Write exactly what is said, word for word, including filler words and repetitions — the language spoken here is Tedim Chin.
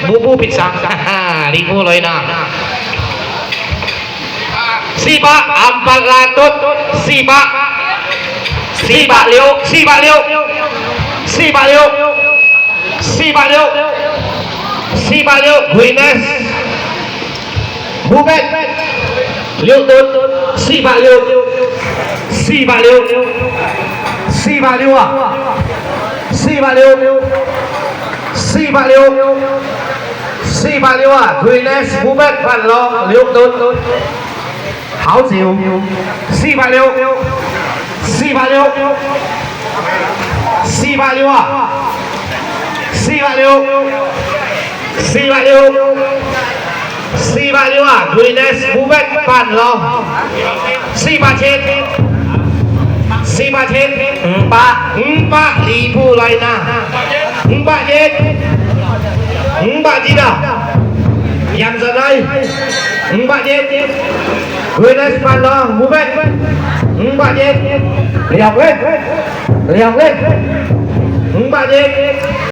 Bubu pitsang. Libu loina. Sibah ampat latut. Sibah. Sibah liu. Sibah liu. Sibah liu. Sibah liu. Sibah liu. Guinness. Bubet. Liu tut. Sibah liu. Sibah liu. Sibah liu ah. Sibah liu. Sibah liu. Sibah liu ah. Guinness. Bubet. Pan lo. Liu tut. Hau ziu. Sibah liu. Sibah liu. Sibah liu ah. Sibah liu. Sibah liu. Sibah liu ah. Guinness. Bubet. Pan lo. Sibah cit. Sibah cit. Empat. Empat. Libu loina. Empat cit. Empat cit ah. Yam sa nai. Empat cit. Guinness. Pan lo. Bubet. Empat cit. Liang leh. Liang leh. Empat cit.